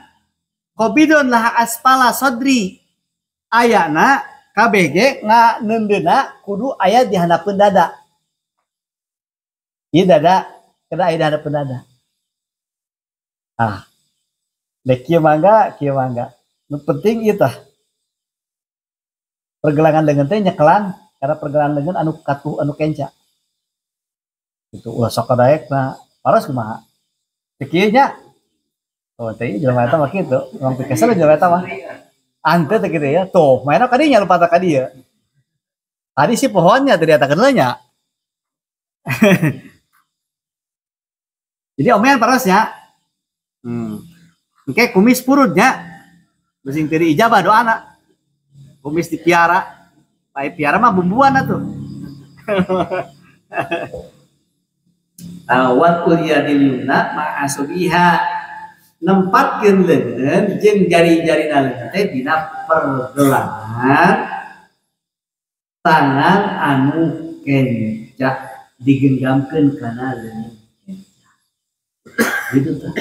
qabidun laha aspala sodri. Ayana KBG nganeundeuna kudu aya di handapeun dada. Ieu dada kena aya di handapeun dada. Ah. Dek kieu mangga, kieu mangga. Nu penting ieu tah. Pergelangan leungeun teh nyekelan karena pergelangan leungeun anu katuh anu kenca. Gitu ulah sok daekna, paros kumaha. Teu kieu nya. Oh teh jelema eta mah kitu, urang pikesel jelema eta mah. Ante teh kitu ya. Tuh, mainna ka dinya lupa ka dieu. Tadi sih pohonnya teu diatakeun heula nya. Jadi omean parosnya. Engke kumis purutnya. Besing teu diijabah doana. Kumis dipiara. Pae piara mah bumbuan atuh. Wat uliyadil yumna ma'asubiha. Nempatkeun leungeun jeung jari-jarina leungeun teh dina pergelangan tangan anu kenca digenggamkeun kana leungeun kenca. Gitu tah.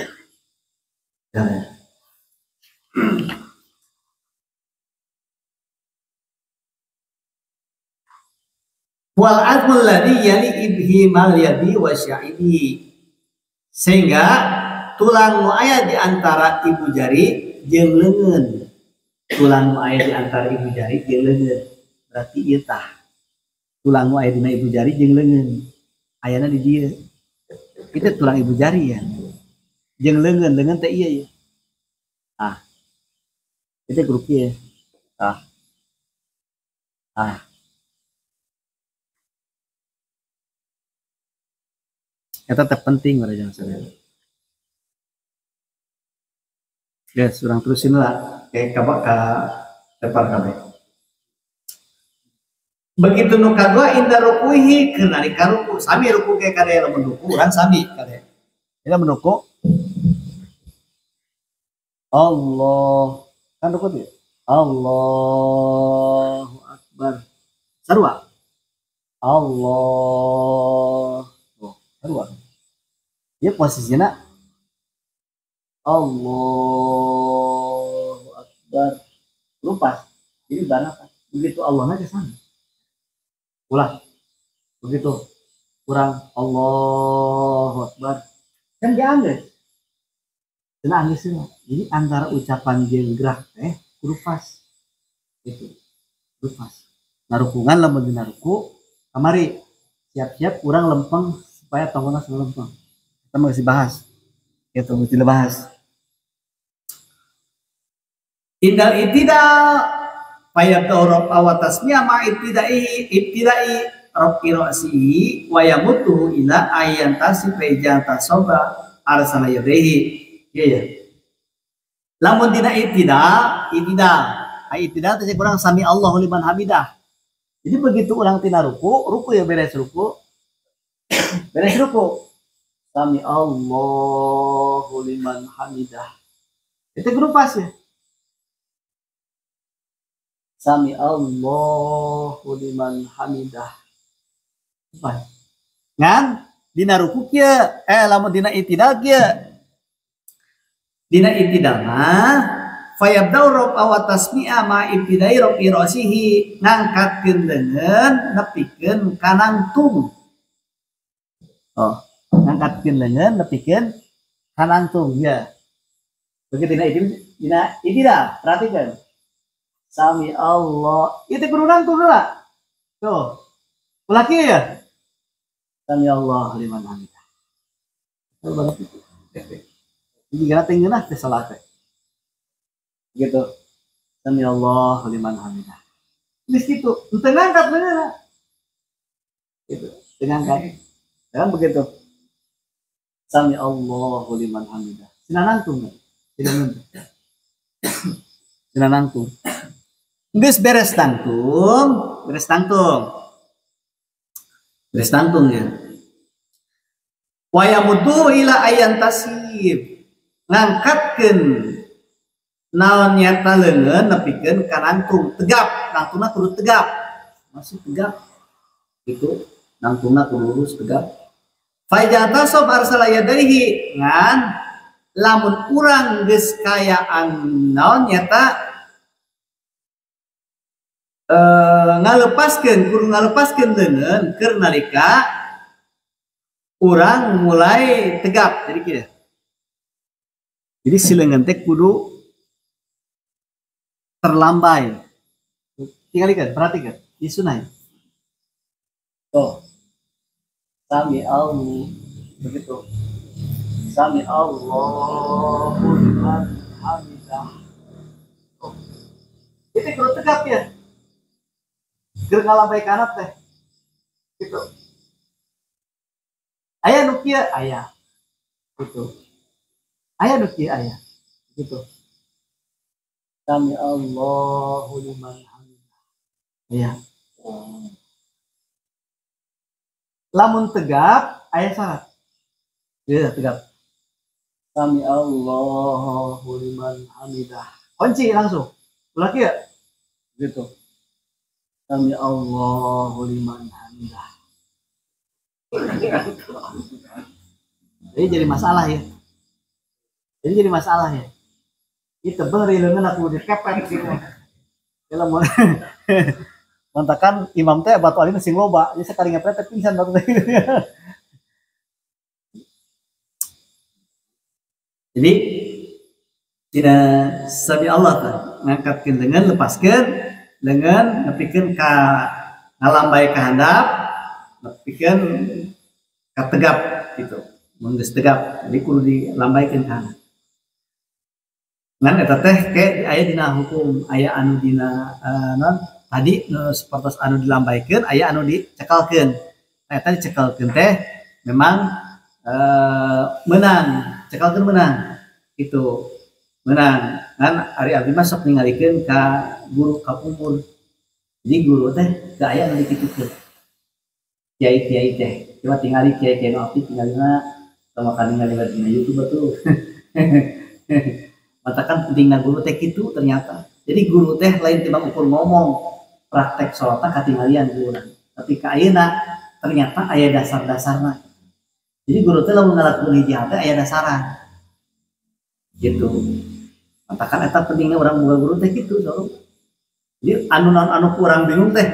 Wal azmul ladzi yali ibhimal yadi wa sya'ibi. Sehingga tulang nu aya di antara ibu jari jeung leungeun. Tulang nu aya di antara ibu jari jeung leungeun. Berarti ieu tah. Tulang nu aya dina ibu jari jeung leungeun. Ayana di dieu. Itu tulang ibu jari ya. Jeung leungeun, leungeun teh ieu ya. Ah. Itu grup ieu. Ah. Ah. Eta teh penting para jamaah sadaya. Guys, urang terusin lah kayak ka tepar kabeh. Begitu nu kadua inda rukuhi keur nalika ruku, sami ruku ke kade lamun ruku urang sami kade. Eta mun ruku Allah kan ruku teh. Allahu akbar. Sarua. Allah. Oh, sarua. Ieu posisina Allahu akbar. Lupa. Jadi barang begitu Allahna ke sana. Ulah. Begitu kurang Allahu akbar. Kan dianggeus. Cenah anggeus heula. Jadi antara ucapan jeung gerak teh kudu pas. Gitu. Kudu pas. Narukungan lamun dina ruku kamari siap-siap urang lempeng supaya tongkona lempeng. Kita mah geus dibahas. Gitu geus dibahas. Indal itidal fayabda'u rafa wa tasmi'a ma ibtida'i ibtida'i rafi ra'sihi wa yamutuhu ila ayyan tasifa tasoba arsala yadayhi. Iya ya. Lamun dina ibtida, ibtida. Ai ibtida teh kurang sami Allahu liman hamidah. Jadi begitu urang tina ruku, ruku ya beres ruku. Beres ruku. Sami Allahu liman hamidah. Itu kudu pas ya. Sami Allahu liman hamidah. Pas. Ngan dina ruku kieu, lamun dina itidal kieu. Dina itidal mah fayabda'u rafa wa tasmi'a ma ibtidai rafi ra'sihi, ngangkatkeun leungeun nepikeun ka nangtung. Oh, ngangkatkeun leungeun nepikeun ka nangtung ya. Begitu dina dina itidal, perhatikan. Sami Allah, itu kudu nangtung heula. Tuh. Ulah kieu ya. Sami Allah liman hamidah. Banget itu. Jadi gara teh ngeunah teh salah teh. Gitu. Sami Allah liman hamidah. Geus kitu, henteu ngangkat bener. Gitu, teu ngangkat. Kan begitu. Sami Allahu liman hamidah. Cenah nangtung. Cenah nangtung. Geus beres tangtung, beres tangtung. Beres tangtung ya. Wa yamudu ila ayan tasib. Ngangkatkeun naon nyata leungeun nepikeun ka nangtung, tegap, nangtungna kudu tegap. Masih tegap. Gitu, nangtungna kudu lurus tegap. Fa iza tasob arsala yadaihi, ngan lamun urang geus kayaan naon nyata ngalepaskeun, kudu ngalepaskeun leungeun keur nalika urang mulai tegap. Jadi kieu. Jadi si leungeun teh kudu terlambai. Tinggalikeun, perhatikan. Ieu sunah. Tuh. Sami Allah begitu. Sami Allahu liman hamidah. Tuh. Itu kudu tegap ya. Keur ngalambai kanat teh. Gitu. Aya nu kieu aya. Gitu. Aya nu kieu aya. Gitu. Sami Allahu liman hamidah. Aya. Lamun tegap aya syarat. Ya tegap. Sami Allahu liman hamidah. Kunci langsung. Ulah kieu. Gitu. Sami Allahu liman hamidah. Jadi masalah ya. Jadi masalah ya. Ini tebel leungeun aku dikepet gitu. Ya lamun Mantakan imam teh batu alina sing loba, jadi sekali ngepret teh pingsan batu teh. Jadi tidak sami Allah teh ngangkatkeun lengan lepaskeun lengan nepikeun ka ngalambai ka handap nepikeun ka tegap gitu. Mun geus tegap jadi kudu dilambaikeun ka handap. Ngan eta teh ke aya dina hukum aya anu dina non tadi nu sapertos anu dilambaikeun aya anu dicekalkeun. Nah eta dicekalkeun teh memang menang, cekalkeun menang gitu. Menang. Ngan ari abdi mah sok ningalikeun ka guru kapungkur. Jadi guru teh teu aya anu dikitukeun. Kiai-kiai teh coba tingali kiai-kiai nu abdi tingalina tong makan ningali dina YouTube atuh. Matakan pentingna guru teh kitu ternyata. Jadi guru teh lain timbang ukur ngomong, praktek sholatna katinggalian guruna. Tapi ka ayeuna ternyata aya dasar-dasarna. Jadi guru teh lamun ngalakukeun hiji hal teh aya dasaran. Gitu. Matakan eta pentingna urang boga guru teh kitu soalna. Jadi anu naon anu kurang bingung teh,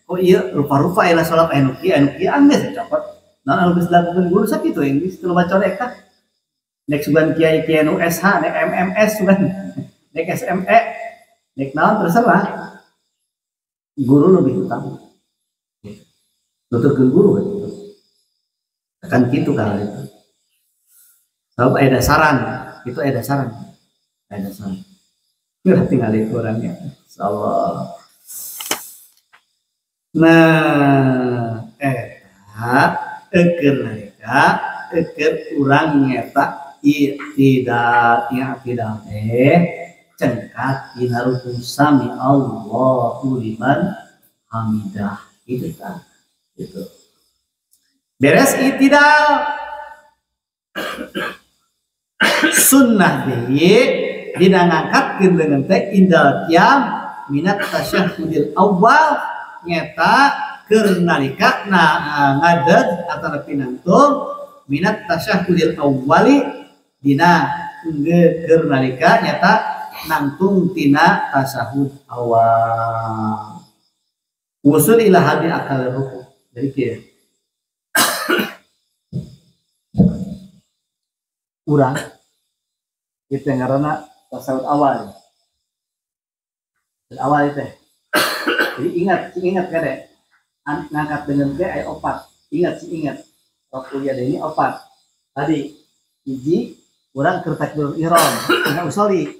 kok ieu rupa-rupa aya salat aya nu kieu anu kieu anggeus copot. Naon anu geus dilakukeun guru sakitu geus teu loba corek tah. Nek sugan kiai-kiai nu SH, nek MMS sugan, nek SME, nek naon terserah. Guru lebih utama. Nuturkeun guru gitu. Akan kitu kalau itu. Sebab aya dasaran, itu aya dasaran. Aya dasaran. Geura tingali orangnya. Insyaallah. Nah, eta eukeur nalika eukeur urang nyeta tidak tidak teh cengkat dina rukun sami Allahu liman hamidah itu tah gitu beres itidal sunnah deui dina ngangkatkeun leungeun teh indal qiyam minat tasyahudil awal nyata keur nalika na ngadeg atanapi nangtung minat tasyahudil awali dina keur nalika nyata nangtung tina tasyahud awal usul ila hadi akal ruku. Jadi kieu urang itu ngaranna tasyahud awal. Awal itu. Jadi ingat, ingat kade. Ngangkat dengan ge aya opat. Ingat sih ingat. Waktu dia ini opat. Tadi hiji urang keur takbiratul ihram, dina usoli.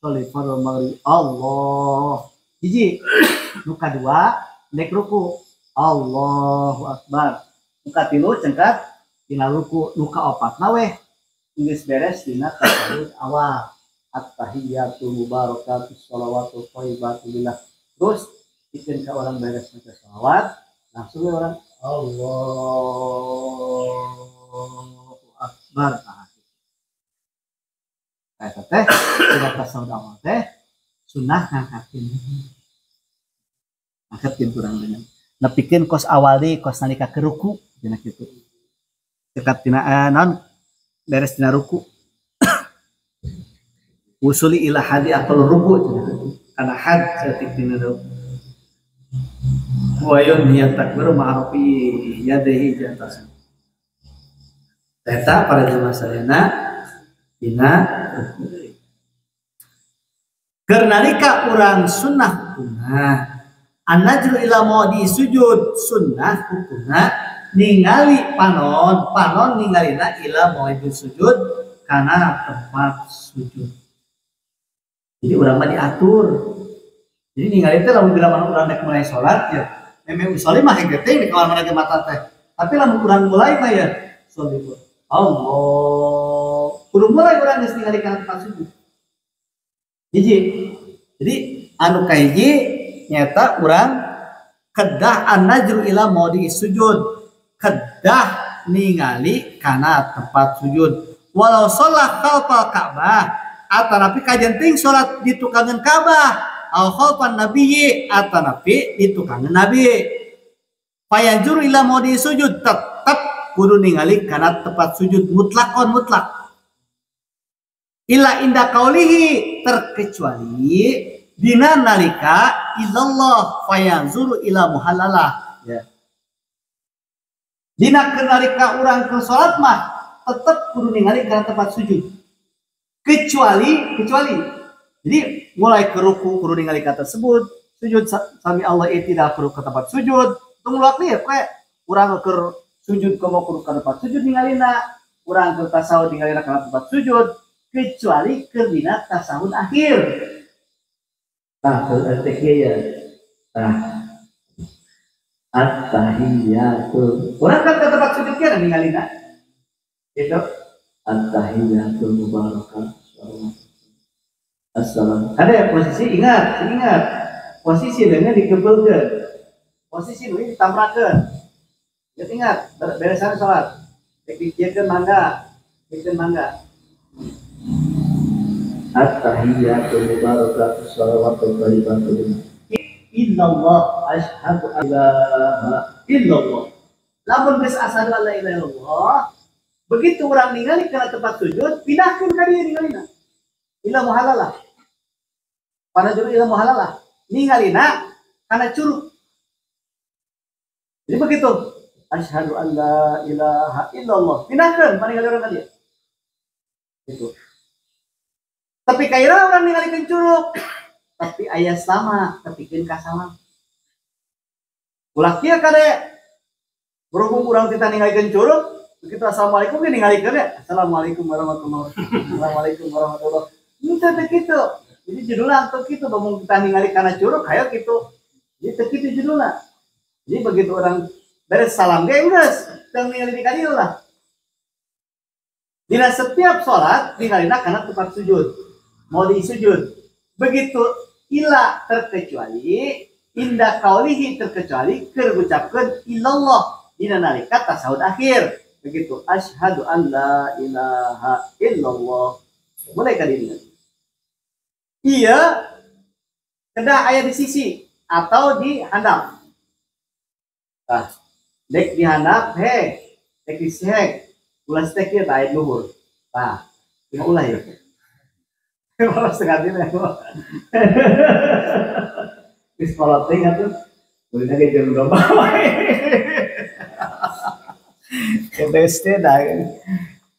Soli fardhu maghrib Allah. Hiji. Nu kadua nek ruku Allahu akbar. Nu katilu cengkat dina ruku, nu kaopatna weh geus beres dina tasyahud awal. At-tahiyyatu mubarakatuh sholawatu thayyibatu lillah. Terus ikin ka orang beres maca sholawat, langsung we orang Allahu akbar. Nah, eta teh dina tasyahud awal teh sunnah ngangkatkeun. Angkatkeun kurang dengan nepikeun kos awal deui kos nalika ke ruku dina kitu. Dekat dina naon beres dina ruku. Usuli ila hadi atau ruku karena had saeutik dina ruku. Wa yun takbir ma'rufi yadihi jantas. Eta para jamaah sadayana dina ruku. Keur nalika urang sunnah hukumna an-najru ila maudi sujud sunnah hukumna ningali panon, panon ningalina ila maudi sujud kana tempat sujud. Jadi urang mah diatur. Jadi ningali teh lamun bila mana urang rek mulai salat ya, memang usoli mah hege teh di kawan mana ge mata teh. Tapi lamun urang mulai mah ya soli Allah. Kudu mulai urang geus ningali kana tempat sujud. Hiji. Jadi anu kahiji nyata urang kedah an-najru ila maudi sujud. Kedah ningali kana tempat sujud. Walau sholat khalfal Ka'bah atanapi kajenting sholat di tukangan Ka'bah al khalfan nabiyyi atanapi di tukangan nabi. Fayanjur ila maudi sujud tetap kudu ningali kana tempat sujud mutlakon mutlak. Ila inda kaulihi terkecuali dina nalika illallah fayanzuru ila muhallalah ya. Dina nalika urang ke salat mah tetep kudu ningali kana tempat sujud. Kecuali jadi mulai ke ruku kudu ningali ka tersebut, sujud sami Allah tidak kudu ke tempat sujud. Tong luak lieu we urang keur sujud komo kudu ka tempat sujud ningalina, urang keur tasawuf ningalina kana tempat sujud, kecuali keur dina tasawuf akhir. Tah teh ya. Tah at-tahiyatul. Urang kan ke tempat sujud kieu ningalina. Gitu. At-tahiyatul mubarakah. Assalam. Ada ya posisi ingat. Posisi dengan dikebelkeun. Posisi nu ditambrakeun. Jadi ingat beresan salat. Rek dijiekeun mangga, dijiekeun mangga. At-tahiyatul mubarakatuh shalawatul thayyibatu. Illallah asyhadu an la ilaha illallah. Lamun geus asyhadu an la ilaha illallah, begitu urang ningali kana tempat sujud, pindahkeun ka dieu ningalina. Ila muhalalah. Pana juru ila muhalalah. Ningalina kana curug. Jadi begitu. Asyhadu an la ilaha illallah. Pindahkeun paningali urang ka dieu. Gitu. Tapi kaira urang ningalikeun curug. Tapi aya sama, tepikeun ka salam. Ulah kieu kade. Berhubung urang tita ningalikeun curug, begitu assalamualaikum ge ningalikeun ya. Assalamualaikum warahmatullahi wabarakatuh. Assalamualaikum warahmatullahi wabarakatuh. Henteu teh kitu. Jadi judulna teu kitu, bangun kita ningali kana curug hayo kitu. Jadi teu kitu judulna. Jadi begitu orang beres salam ge geus, teu ningali di ka dieu lah. Dina setiap salat ningalina kana tempat sujud. Mau di sujud. Begitu ila terkecuali indah kaulihi terkecuali keur ngucapkeun illallah dina nalika tasawuf akhir. Begitu asyhadu an la ilaha illallah. Mulai ka dieu. Iya kedah aya di sisi atau di handap. Tah, dek di handap he, dek di sihek. Ulah stek ieu tah aya luhur. Tah, cuma ulah ya. Malah setengah dina. Di sekolah teh atuh ulina ge jeung domba wae. Teh dah.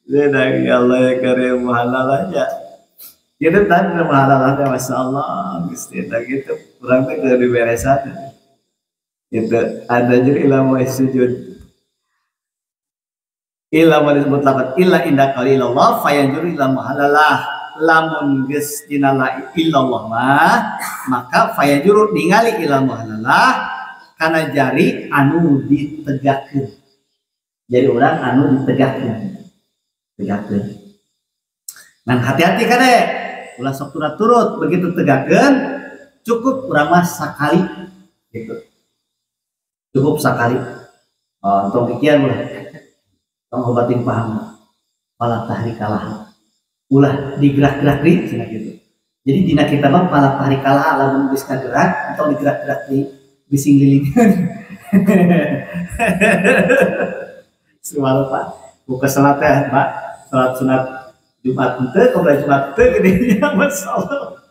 Dah ya Allah ya karim halalah ya. Gitu tadi halalah teh masyaallah geus teh gitu. Urang teh kudu diberesan. Gitu ada jeung ilmu sujud. Ila disebut lafaz illa inda qali illallah fayanjuru ila muhalalah. Lamun geus dina la illallah mah maka fayajuru ningali ila muhalalah kana jari anu ditegakkeun. Jari urang anu ditegakkeun. Tegakkeun. Nah hati-hati kade ulah sok turut begitu tegakkeun cukup urang mah sakali gitu. Cukup sakali. Oh, tong kikian ulah. Tong obatin paham. Pala tahrikalah. Ulah digerak-gerak di cenah gitu. Jadi dina kita mah pala tahrikalah lamun geus kagerak atau digerak-gerak di bising lilingan. Semalam Pak, buka salat teh, Pak. Salat sunat Jumat henteu, qobliyah Jumat teu gede nya masyaallah.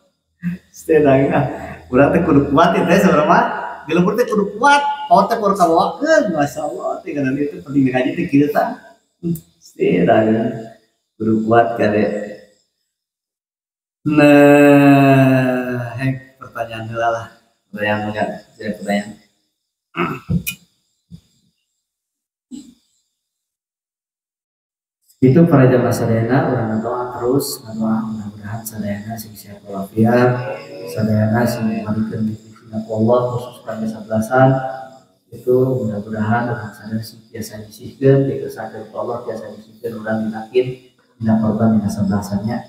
Sedang ah. Urang teh kudu kuat teh saurang mah. Di lembur teh kudu kuat, power teh kudu kabawakeun, masyaallah. Teh kana itu penting ngaji teh kieu tah. Sedang kudu kuat kade. Nah, hek pertanyaan heula lah. Pertanyaan enggak? Saya pertanyaan. Itu para jamaah sadayana urang ngadoa terus, ngadoa mudah-mudahan sadayana sing sehat walafiat, sadayana sing dimalikeun dina Allah khusus kangge sablasan. Itu mudah-mudahan urang sadayana sing tiasa disihkeun, dikesakeun ku Allah tiasa disihkeun urang dinakin dina korban dina sablasannya.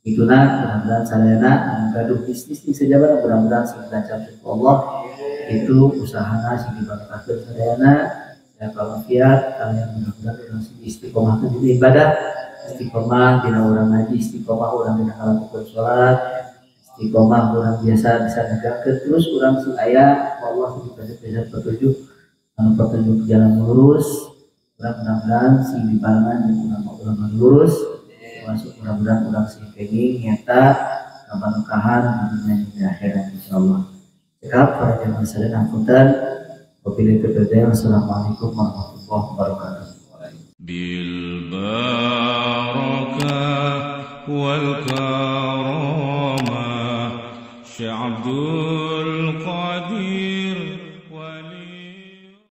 Ituna mudah-mudahan sadayana anu gaduh bisnis di sajabana mudah-mudahan sing lancar ku Allah. Itu usahana sing dibarokahkeun sadayana. Sehat walafiat, kalian mudah-mudahan urang sing istiqomah dina ibadah, istiqomah dina urang ngaji, istiqomah urang dina ngalakukeun salat, istiqomah urang biasa bisa negakeun terus urang sing aya Allah sing diberi petunjuk, anu petunjuk jalan lurus, urang mudah-mudahan sing dibarengan jeung ulama-ulama lurus, termasuk mudah-mudahan urang sing kenging nyata kabarokahan dunia di akhirat insyaallah. Cekap para jamaah sadaya hapunten. Wabillahi taufiq. Wassalamualaikum warahmatullahi wabarakatuh. Bil barakah wal karamah Syekh Abdul Qadir.